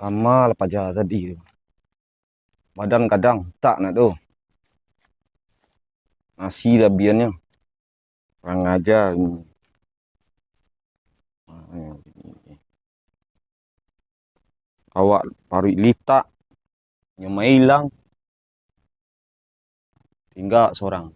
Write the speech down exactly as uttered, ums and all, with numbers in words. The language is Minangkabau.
Lama lah paja tadi tu. Badan kadang tak nak tu. Nasi labiannyo. Kurang aja. Awak paruik litak, nyo mailang. Tingga sorang.